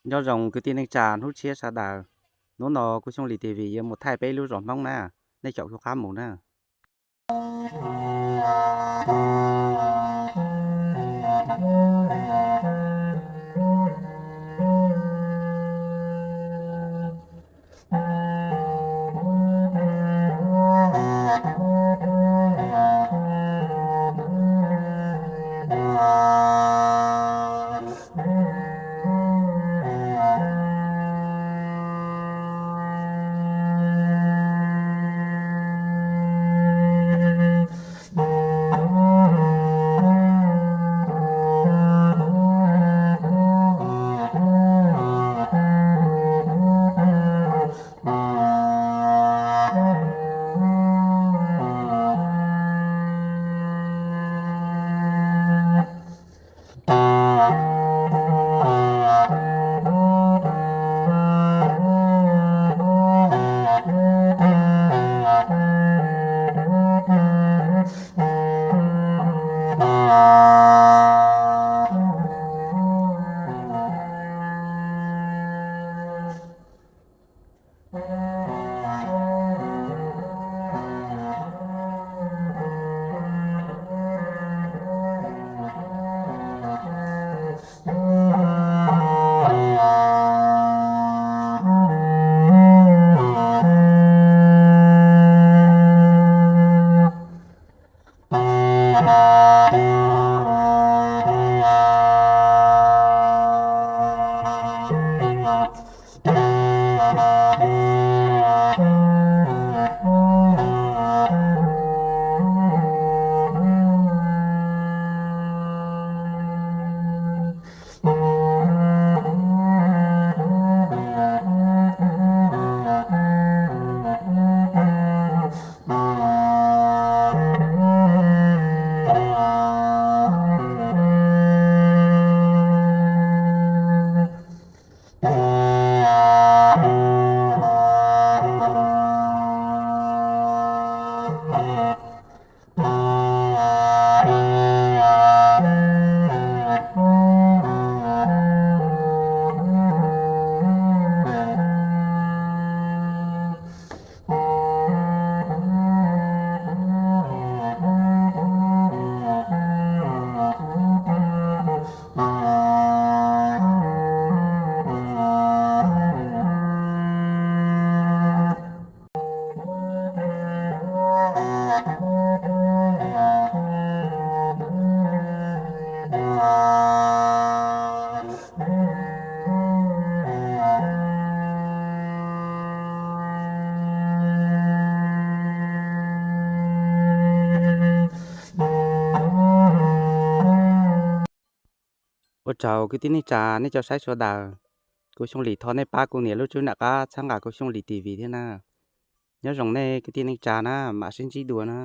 Nyob zoo kwv tij neej tsa hnub tshiab sawv daws. Hnub no kuv Xyooj Lis T V yuav mus thaij peb lub zos Hmoob na, nej caum kuv qab mus na. Ua tsaug kwv tij neej tsa nej cov saib sawv daws. Kuv Xyooj Lis thov nej pab kuv nias lub tswb nram qab txhawb nqa kuv Xyooj Lis T V thiab na. Nyob zoo nej kwv tij neej tsa na, mam sib ntsib dua na.